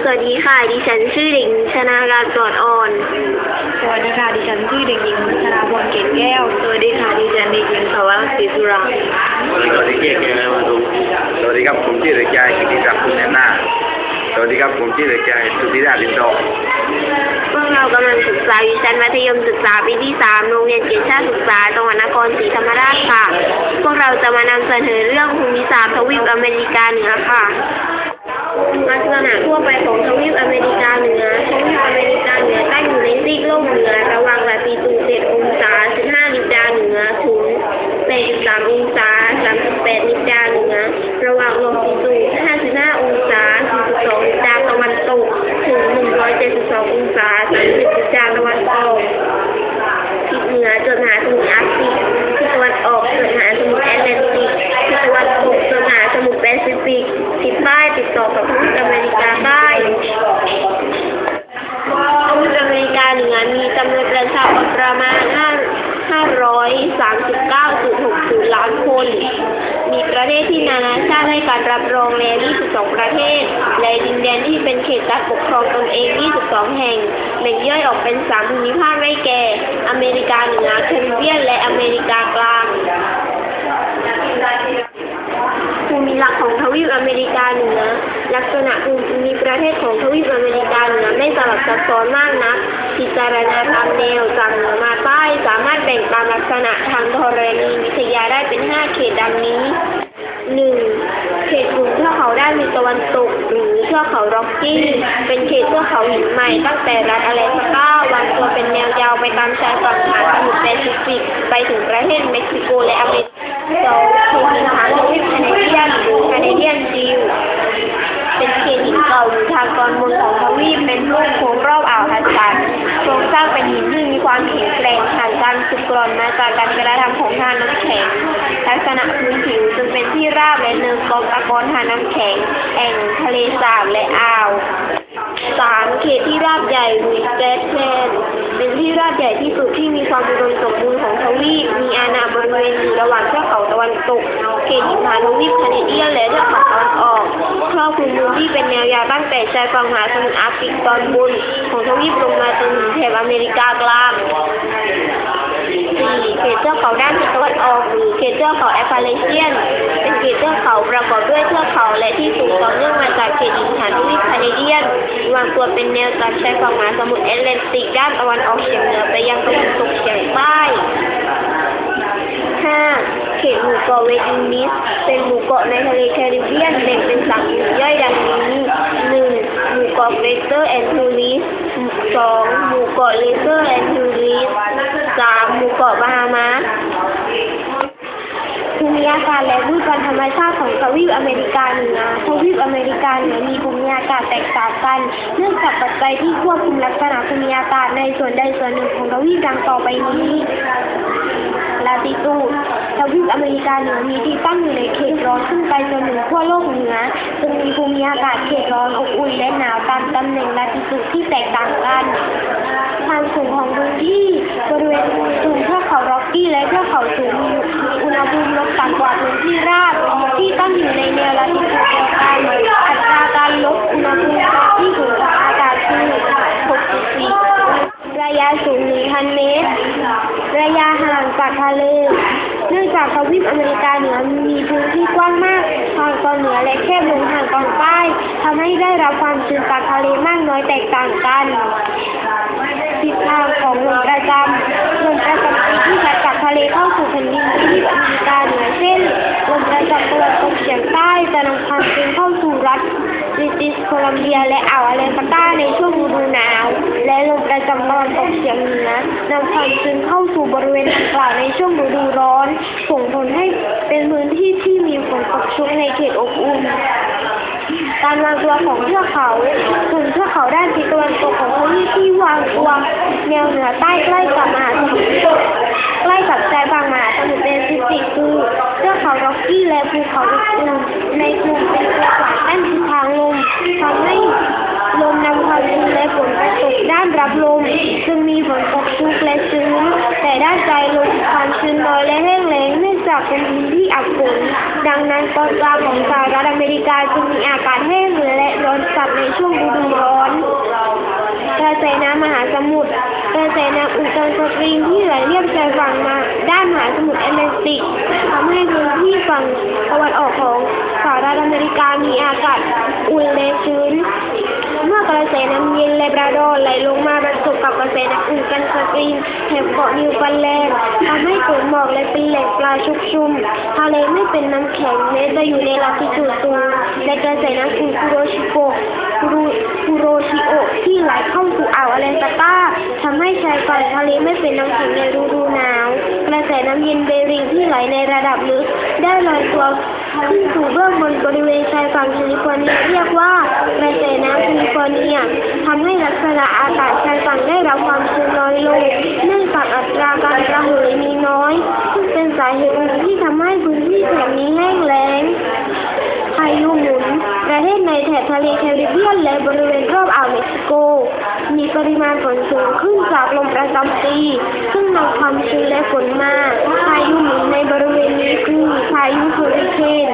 สวัสดีค่ะ ดิฉันชื่อเด็กหญิงชนากาญจน์ กอดอ่อน สวัสดีค่ะ ดิฉันชื่อเด็กหญิงวัชราพร เกตแก้ว สวัสดีค่ะ ดิฉันเด็กหญิงสวรรค์ ศรีสุรา สวัสดีครับ ผมชื่อเด็กชายกิติศักดิ์ คุณแสนนา สวัสดีครับ ผมชื่อเด็กชายสุธิราช ลินทอง พวกเรากำลังศึกษาอยู่ชั้นมัธยมศึกษาปีที่สาม โรงเรียนเกษตรศึกษา จังหวัดนครศรีธรรมราชค่ะ พวกเราจะมานำเสนอเรื่องภูมิศาสตร์ทวีปอเมริกาเหนือค่ะ ลักษณะทั่วไปของทวีปอเมริกาเหนือ ทวีปอเมริกาเหนือตั้งอยู่ในซีกโลกเหนือ ระหว่างลาติจูด เจ็ด องศา สิบห้า นิดดาเหนือ ถึง แปดสิบสาม องศา สามสิบแปด นิดดาเหนือ ระหว่างลองติจูด ห้าสิบห้า องศา สี่สิบสอง นิดดาตะวันตก ถึง หนึ่งร้อยเจ็ดสิบสอง องศา สามสิบ นิดดาตะวันออก ทิศเหนือจดมหาสมุทรอาร์กติก ทิศตะวันออกจดมหาสมุทรแอตแลนติก ทิศตะวันตกจดมหาสมุทรแปซิฟิก ทิศใต้ติดต่อกับทวีปอเมริกาใต้ ทวีปอเมริกาเหนือมีจำนวนประชากรประมาณ ห้า ห้าร้อยสามสิบเก้าจุดหกศูนย์ ล้านคน มีประเทศที่นานาชาติให้การรับรองแล้ว ยี่สิบสอง ประเทศ และดินแดนที่เป็นเขตการปกครองตนเอง ยี่สิบสอง แห่ง แบ่งย่อยออกเป็น สาม ภูมิภาค ได้แก่ อเมริกาเหนือ แคริบเบียน และอเมริกากลาง ภูมิลักษณ์ของทวีปอเมริกาเหนือ ลักษณะภูมิประเทศของทวีปอเมริกาเหนือไม่สลับซับซ้อนมากนัก พิจารณาตามแนวจากเหนือมาใต้ สามารถแบ่งตามลักษณะทางธรณีวิทยาได้เป็น ห้า เขตดังนี้ หนึ่ง เขตกลุ่มเทือกเขาด้านทิศตะวันตก หรือเทือกเขาร็อกกี้ เป็นเขตเทือกเขาหินใหม่ตั้งแต่รัฐอลาสก้าวางตัวเป็นแนวยาวไปตามชายฝั่งมหาสมุทรแปซิฟิก ไปถึงประเทศเม็กซิโก และอเมริกา สอง เขตหินฐานทวีปแคนาเดียน หรือ Canadian Shield เป็นเขตหินเก่าอยู่ทางตอนบนของทวีป เป็นรูปโค้งรอบอ่าวฮัดสัน โครงสร้างเป็นหินที่มีความแข็งแกร่ง ผ่านการสึกร่อนมาจากการกระทำของธาตุน้ำแข็ง ลักษณะพื้นผิวจึงเป็นที่ราบและเนินกองตะกอนธาตุน้ำแข็ง แอ่งทะเลสาบ และอ่าว สาม เขตที่ราบใหญ่ หรือ Grassland เป็นที่ราบใหญ่ที่สุดที่มีความอุดมสมบูรณ์ของทวีป มีอาณาบริเวณอยู่ระหว่างเทือกเขาตะวันตก เขตหินฐานทวีปแคนาเดียน และเทือกเขาตะวันออก ครอบคลุมพื้นที่เป็นแนวยาวตั้งแต่ชายฝั่งมหาสมุทรอาร์กติกตอนบนของทวีปลงมาจนถึงแถบอเมริกากลาง สี่ เขตเทือกเขาด้านทิศตะวันออก หรือเขตเทือกเขาแอปปาเลเชียน เป็นเขตเทือกเขาประกอบด้วยเทือกเขาและที่สูงต่อเนื่องมาจากเขตหินฐานทวีปแคนาเดียน วางตัวเป็นแนวจากชายฝั่งมหาสมุทรแอตแลนติกด้านตะวันออกเฉียงเหนือไปยังตะวันตกเฉียงใต้ ห้า เขตหมู่เกาะเวสต์อินดิส เป็นหมู่เกาะในทะเลแคริบเบียน แบ่งเป็นสามหมู่ย่อยดังนี้ หนึ่ง หมู่เกาะ Greater Antilles สอง หมู่เกาะ Lesser Antilles สาม หมู่เกาะบาฮามาส ภูมิอากาศและรูปการธรรมชาติของทวีปอเมริกาเหนือ ทวีปอเมริกาเหนือมีภูมิอากาศแตกต่างกัน เนื่องจากปัจจัยที่ควบคุมลักษณะภูมิอากาศในส่วนใดส่วนหนึ่งของทวีปดังต่อไปนี้ ลาติจูด ทวีปอเมริกาเหนือมีที่ตั้งอยู่ในเขตร้อนขึ้นไปจนถึงขั้วโลกเหนือ ซึ่งมีภูมิอากาศเขตร้อนอบอุ่นและหนาวตามตำแหน่งลาติจูดที่แตกต่างกัน ความสูงของพื้นที่ บริเวณกลุ่มเทือกเขาร็อกกี้และเทือกเขาสูงมีอุณหภูมิลบต่ำกว่าพื้นที่ราบที่ตั้งอยู่ในแนวลาติจูดเดียวกัน อัตราการลบอุณหภูมิตามที่สูงของอากาศคือ หกสิบสี่ ระยะสูง หนึ่งพัน เมตร ระยะห่างจากทะเล เนื่องจากทวีปอเมริกาเหนือมีพื้นที่กว้างมากทางตอนเหนือและแคบลงทางตอนใต้ ทำให้ได้รับความชื้นจากทะเลมากน้อยแตกต่างกัน ทิศทางของลมประจำ ลมประจำปีที่พัดจากทะเลเข้าสู่แผ่นดินทวีปอเมริกาเหนือ เช่น ลมประจำตะวันตกเฉียงใต้จะนำความชื้นเข้าสู่รัฐ บริติชโคลัมเบียและอ่าวอลาสก้าในช่วงฤดูหนาว และลมประจำตะวันตกเฉียงเหนือนำความชื้นเข้าสู่บริเวณดังกล่าวในช่วงฤดูร้อน ส่งผลให้เป็นพื้นที่ที่มีฝนตกชุกในเขตอบอุ่น การวางตัวของเทือกเขา กลุ่มเทือกเขาด้านทิศตะวันตกของทวีปที่วางตัวแนวเหนือใต้ใกล้กับมหาสมุทร ใกล้กับชายฝั่งมหาสมุทรแปซิฟิก คือเทือกเขาร็อกกี้และภูเขาอื่นๆ ในกลุ่มเป็นตัวกลางด้านทิศทางลม ทำให้ลมนำความชื้นและฝนไปตกด้านรับลม จึงมีฝนตกชุกและชื้น แต่ด้านปลายลมความชื้นน้อยและแห้งแล้ง เนื่องจากเป็นพื้นที่อับฝน ดังนั้นตอนกลางของสหรัฐอเมริกาจึงมีอากาศแห้งและ ອນສັດໃນຊ່ວງລະດູຮ້ອນ. ກະແສນ້ຳມະຫາສະໝຸດ. ກະແສນ້ຳອຸ່ນກັນສະຕຣິງທີ່ໄຫຼລຽບຊາຍຝັ່ງມາດ້ານມະຫາສະໝຸດແອດແລນຕິກ ທຳໃຫ້ພື້ນທີ່ຝັ່ງຕາເວັນອອກຂອງສະຫະລັດອາເມລິກາມີອາກາດອຸ່ນ ແລະ ຊື້ນ. ເມື່ອກະແສນ້ຳເຢັນແລບຣາດໍໄຫຼລົງມາບັນຈົບກັບກະແສນ້ຳອຸ່ນກັນສະຕຣິງແຖບເກາະນິວຟັນແລນ ທຳໃຫ້ເກີດໝອກ ແລະ ເປັນແຫຼ່ງປາຊຸກຊຸມ. ທະເລໄມ່ເປັນນ້ຳແຂງແມ້ຈະຢູ່ໃນລາຕິຕູດສູງ ແລະ ກະແສນ້ຳອຸ່ນຄູໂຣຊິໂກ ຄູໂຣຊິໂອ ທີ່ໄຫຼເຂົ້າສູ່ອ່າວອາແລນສະກາ ທຳໃຫ້ຊາຍຝັ່ງທະເລໄມ່ເປັນນ້ຳແຂງໃນລະດູໜາວ. ກະແສນ້ຳເຢັນເບຣິງທີ່ໄຫຼໃນລະດັບເລິກໄດ້ລອຍຕົວຂຶ້ນສູ່ເບື້ອງບົນບໍລິເວນຊາຍຝັ່ງແຄລິຟໍເນຍ ຮຽກວ່າກະແສນ້ຳແຄລິຟໍເນຍ ທຳໃຫ້ລັກສະນະອາກາດຊາຍຝັ່ງໄດ້ຮັບຄວາມຊຸມນ້ອຍລົງ ເນື່ອງຈາກອັດຕາການລະເຫີຍມີນ້ອຍ, ເຊິ່ງເປັນສາເຫດໜຶ່ງທີ່ທຳໃຫ້ພື້ນທີ່ແຖບນີ້ແຫ້ງແລ້ງ. ພາຍຸໝູນ. ປະເທດໃນແຖບທະເລແຄຣິບບຽນ ແລະ ບໍລິເວນຮອບອ່າວເມັກຊິໂກ ມີປະລິມານຝົນສູງຂຶ້ນຈາກລົມປະຈຳປີ, ເຊິ່ງນຳຄວາມຊື້ນ ແລະ ຝົນມາ. ພາຍຸໝູນໃນບໍລິເວນນີ້ຄື ພາຍຸເຮີຣິເຄນ.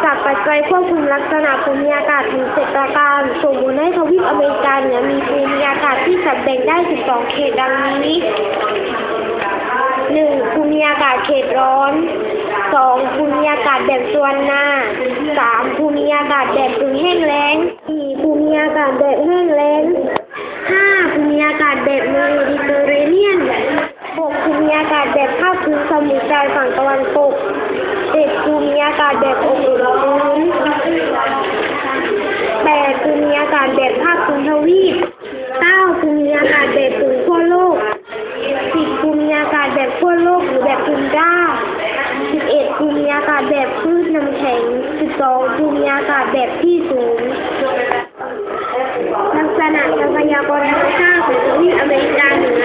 ຈາກປັດໄຈຄວບຄຸມລັກສະນະພູມມີອາກາດທັງເຈັດປະການ ສົ່ງຜົນໃຫ້ທະວີບອາເມລິກາເໜືອມີພູມມີອາກາດທີ່ຈັດແບ່ງໄດ້ສິບສອງເຂດດັ່ງນີ້: ໜຶ່ງ ພູມມີອາກາດເຂດຮ້ອນ. ສອງ ພູມມີອາກາດແບບສະຫວັນນາ. ສາມ ພູມມີອາກາດແບບກຶ່ງແຫ້ງແລ້ງ. ສີ່ ພູມມີອາກາດແບບແຫ້ງແລ້ງ. ຫ້າ ພູມມີອາກາດແບບເມດີເຕີເຣນຽນ. ຫົກ ພູມມີອາກາດແບບພາກພື້ນສະໝຸດຊາຍຝັ່ງຕາເວັນຕົກ. ເຈັດ ພູມມີອາກາດແບບອົບອຸ່ນ. ແປດ ພູມມີອາກາດແບບພາກພື້ນທະວີບ. ເກົ້າ ພູມມີອາກາດແບບເປັນຂົ້ວໂລກ. ສິບ ພູມມີອາກາດແບບຂົ້ວໂລກ ຫຼື ແບບທຸນດາ. ສິບເອັດ ພູມມີອາກາດແບບພືດນ້ຳແຂງ. ສິບສອງ ພູມມີອາກາດແບບທີ່ສູງ. ລັກສະນະຊັບພະຍາກອນທຳມະຊາດຂອງທະວີບອາເມລິກາເໜືອ.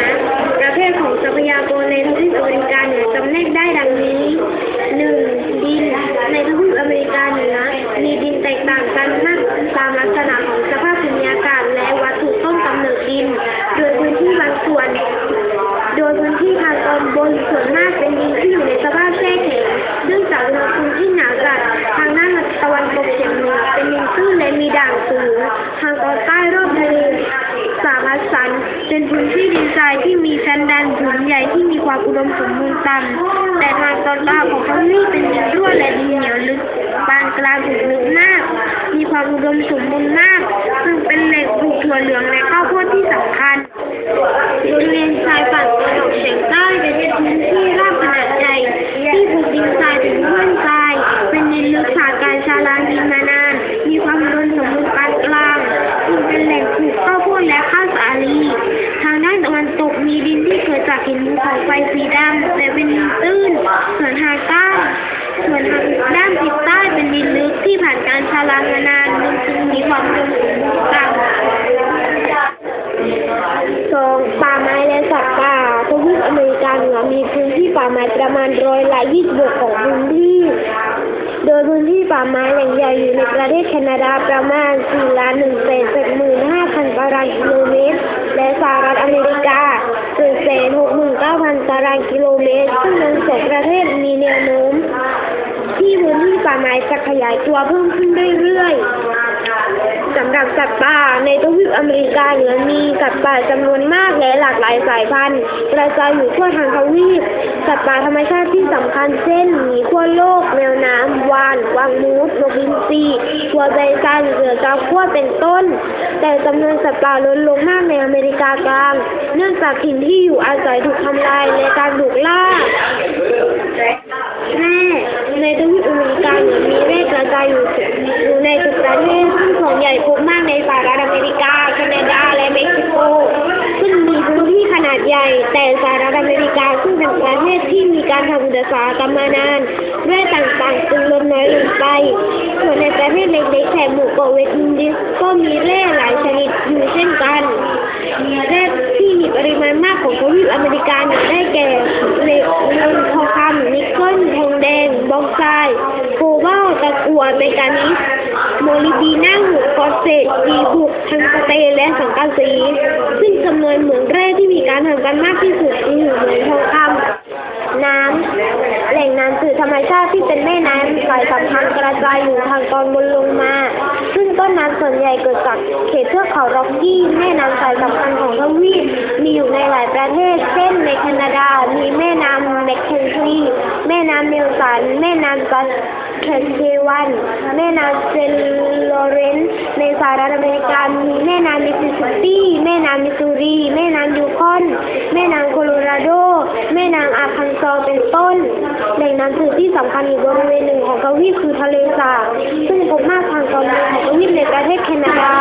ປະເພດຂອງຊັບພະຍາກອນໃນທະວີບອາເມລິກາເໜືອຈຳແນກໄດ້ດັ່ງນີ້: ໜຶ່ງ ດິນ. ໃນທະວີບອາເມລິກາເໜືອ ມີດິນແຕກຕ່າງກັນມາກຕາມລັກສະນະຂອງສະພາບພູມມີອາກາດ ແລະ ວັດຖຸຕົ້ນກຳເນີດດິນ, ໂດຍພື້ນທີ່ບາງສ່ວນ ໂດຍພື້ນທີ່ທາງຕອນບົນສ່ວນມາກເປັນດິນທີ່ຢູ່ໃນສະພາບແຊ່ແຂງ ເນື່ອງຈາກອຸນຫະພູມທີ່ໜາວຈັດ. ທາງດ້ານຕາເວັນຕົກສຽງເໜືອເປັນດິນຕື້ນ ແລະ ມີດ່າງສູງ. ທາງຕອນໃຕ້ລອບທະເລສາມພັດສັນ ເປັນພື້ນທີ່ດິນຊາຍທີ່ມີຊັ້ນດ້ານພື້ນໃຫຍ່ທີ່ມີຄວາມອຸດົມສົມບູນຕ່ຳ, ແຕ່ທາງຕອນກາງຂອງທະວີບເປັນດິນຮົ່ວ ແລະ ດິນໜຽວເລິກປານກາງເຖິງເລິກມາກ, ມີຄວາມອຸດົມສົມບູນມາກ, ເຊິ່ງເປັນແຫຼ່ງປູກຖົ່ວເຫຼືອງ ແລະ ເຂົ້າໂພດທີ່ສຳຄັນ. ບໍລິເວນຊາຍຝັ່ງຕາເວັນອອກສຽງໃຕ້ເປັນພື້ນທີ່ລາບຂະໜາດໃຫຍ່ ທີ່ພົບດິນຊາຍເປັນພື້ນຊາຍ, ເປັນດິນເລິກຜ່ານການຊະລາງດິນມານານ, ມີຄວາມອຸດົມສົມບູນປານກາງ, ເຊິ່ງເປັນແຫຼ່ງປູກເຂົ້າໂພດ ແລະ ເຂົ້າສາລີ. ທາງດ້ານຕາເວັນຕົກມີດິນທີ່ເກີດຈາກຫີນພູເຂົາໄຟສີດຳ ແລະ ເປັນດິນຕື້ນ, ສ່ວນທາງໃຕ້ ສ່ວນທາງດ້ານທິດໃຕ້ເປັນດິນເລິກທີ່ຜ່ານການຊະລາງມານານ, ເຊິ່ງມີຄວາມອຸດົມສົມບູນຕ່ຳ. ສອງ ປ່າໄມ້ ແລະ ສັດປ່າ. ທະວີບອາເມລິກາເໜືອມີພື້ນທີ່ປ່າໄມ້ປະມານຮ້ອຍລະຊາວຫົກຂອງພື້ນທີ່, ໂດຍພື້ນທີ່ປ່າໄມ້ແຫຼ່ງໃຫຍ່ຢູ່ໃນປະເທດແຄນາດາປະມານສີ່ລ້ານໜຶ່ງແສນເຈັດໝື່ນຫ້າພັນຕາລາງກິໂລເມດ ແລະ ສະຫະລັດອາເມລິກາເຈັດແສນຫົກໝື່ນເກົ້າພັນຕາລາງກິໂລເມດ, ເຊິ່ງທັງສອງປະເທດມີແນວໂນ້ມ ທີ່ພື້ນທີ່ປ່າໄມ້ຈະຂະຫຍາຍຕົວເພີ່ມຂຶ້ນເລື້ອຍໆ. ສຳລັບສັດປ່າ, ໃນທະວີບອາເມລິກາເໜືອມີສັດປ່າຈຳນວນມາກ ແລະ ຫຼາກຫຼາຍສາຍພັນ ກະຈາຍຢູ່ທົ່ວທັງທະວີບ. ສັດປ່າທຳມະຊາດທີ່ສຳຄັນເຊັ່ນ ໝີຂົ້ວໂລກ, ແມວນ້ຳ, ວານ, ກວາງມູດ, ນົກລິນຈີ, ຫົວໃຈສັນ, ເສືອກາວໂຄດ ເປັນຕົ້ນ, ແຕ່ຈຳນວນສັດປ່າຫຼຸດລົງມາກໃນອາເມລິກາກາງ ເນື່ອງຈາກຖິ່ນທີ່ຢູ່ອາໄສຖືກທຳລາຍ ແລະ ການບຸກລ້າ. ແຮ່. ໃນທະວີບອາເມລິກາເໜືອມີແຮ່ກະຈາຍຢູ່ ຢູ່ໃນທຸກປະເທດ, ເຊິ່ງສ່ວນໃຫຍ່ພົບມາກໃນສະຫະລັດອາເມລິກາ, ແຄນາດາ ແລະ ເມັກຊິໂກ, ເຊິ່ງມີພື້ນທີ່ຂະໜາດໃຫຍ່, ແຕ່ສະຫະລັດອາເມລິກາເຊິ່ງເປັນປະເທດທີ່ມີການທຳອຸດສາຫະກຳມານານ ແຮ່ຕ່າງໆຈຶ່ງຫຼຸດນ້ອຍລົງໄປ. ສ່ວນໃນປະເທດເລັກໆ ແຖບໝູ່ເກາະເວດອິນດິສ ກໍມີແຮ່ຫຼາຍຊະນິດຢູ່ເຊັ່ນກັນ. ແຮ່ທີ່ມີປະລິມານມາກຂອງທະວີບອາເມລິກາເໜືອໄດ້ແກ່ ເຫຼັກ, ເງິນ, ທອງຄຳ, ນິກເກີນ, ທອງແດງ, ບອກໄຊ, ໂກບາລ, ຕະກົ່ວ, ແມງການີດ, ໂມລິບດີນຳ, ຟອສເຟດ, ດີບຸກ, ທັງສະເຕນ ແລະ ສັງກະສີ, ເຊິ່ງຈຳນວນເໝືອງແຮ່ທີ່ມີການທຳການມາກທີ່ສຸດຄືເໝືອງທອງຄຳ. ນ້ຳ. ແຫຼ່ງນ້ຳຊື່ທຳມະຊາດທີ່ເປັນແມ່ນ້ຳສາຍສຳຄັນກະຈາຍຢູ່ທາງຕອນບົນລົງມາ, ເຊິ່ງຕົ້ນ ນ້ຳສ່ວນໃຫຍ່ເກີດຈາກເຂດເທືອກເຂົາຣັອກກີ້. ແມ່ນ້ຳສາຍສຳຄັນຂອງທະວີບມີຢູ່ໃນຫຼາຍປະເທດ ເຊັ່ນ ໃນແຄນາດາ ມີແມ່ນ້ຳແມັກເຄນຊີ, ແມ່ນ້ຳເນລສັນ, ແມ່ນ້ຳຊັສແຄເຊວັນ, ແມ່ນ້ຳເຊນໂລເຣນ. ໃນສະຫະລັດອາເມລິກາ ມີແມ່ນ້ຳມິສຊິສຊິບປີ, ແມ່ນ້ຳມິສຊູຣີ, ແມ່ນ້ຳຢູຄອນ, ແມ່ນ້ຳໂຄໂລຣາໂດ, ແມ່ນ້ຳອາຄັນຊໍ ເປັນຕົ້ນ. ແຫຼ່ງນ້ຳຈືດທີ່ສຳຄັນອີກບໍລິເວນໜຶ່ງຂອງທະວີບຄືທະເລສາບ ຊຶ່ງພົບມາກທາງຕອນເໜືອຂອງທະວີບໃນປະເທດແຄນາດາ,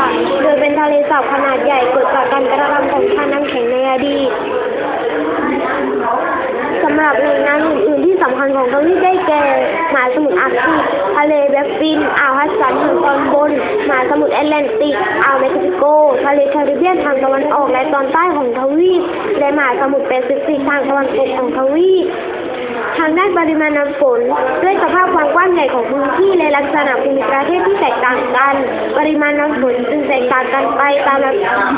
ໂດຍເປັນທະເລສາບຂະໜາດໃຫຍ່ເກີດຈາກການກະທຳຂອງທາດນ້ຳແຂງໃນອະດີດ. ສຳລັບແຫຼ່ງນ້ຳອື່ນໆທີ່ສຳຄັນຂອງທະວີບໄດ້ແກ່ ມະຫາສະໝຸດອາກຕິກ, ທະເລແບັບຟິນ, ອ່າວຮັດສັນທາງຕອນບົນ, ມະຫາສະໝຸດແອັດແລນຕິກ, ອ່າວເມັກຊິໂກ, ທະເລແຄຣິບຽນທາງຕາເວັນອອກ ແລະ ຕອນໃຕ້ຂອງທະວີບ ແລະ ມະຫາສະໝຸດແປຊີຟິກທາງຕາເວັນຕົກຂອງທະວີບ. ທາງດ້ານປະລິມານນ້ຳຝົນ, ດ້ວຍສະພາບຄວາມກວ້າງໃຫຍ່ຂອງພື້ນທີ່ ແລະ ລັກສະນະພູມິປະເທດທີ່ແຕກຕ່າງກັນ, ປະລິມານນ້ຳຝົນຈຶ່ງແຕກຕ່າງກັນໄປຕາມ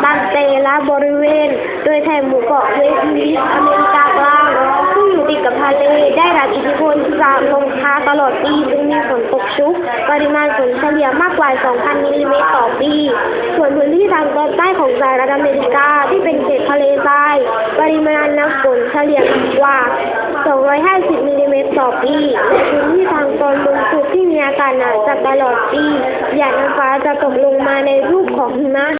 ຕາມແຕ່ລະບໍລິເວນ, ໂດຍແຖບໝູ່ເກາະເວສອິນດີສອາເມລິກາກາງ ຊຶ່ງຢູ່ຕິດກັບທະເລ ໄດ້ຮັບອິດທິພົນຈາກລົມທາດຕະຫຼອດປີ ຈຶ່ງມີຝົນຕົກຊຸກ, ປະລິມານຝົນສະເລ່ຍມາກກວ່າສອງພັນມິລລີແມັດຕໍ່ປີ. ສ່ວນພື້ນທີ່ທາງຕອນໃຕ້ຂອງສະຫະລັດອາເມລິກາທີ່ເປັນເຂດທະເລຊາຍ, ປະລິມານນ້ຳຝົນສະເລ່ຍກວ່າສອງຮ້ອຍຫ້າສິບມິລລີແມັດຕໍ່ປີ ແລະ ພື້ນທີ່ທາງຕອນບົນສຸດທີ່ມີອາກາດໜາວຈັດຕະຫຼອດປີ, ຫຍາດນ້ຳຟ້າຈະຕົກລົງມາໃນຮູບຂອງຫິມະ.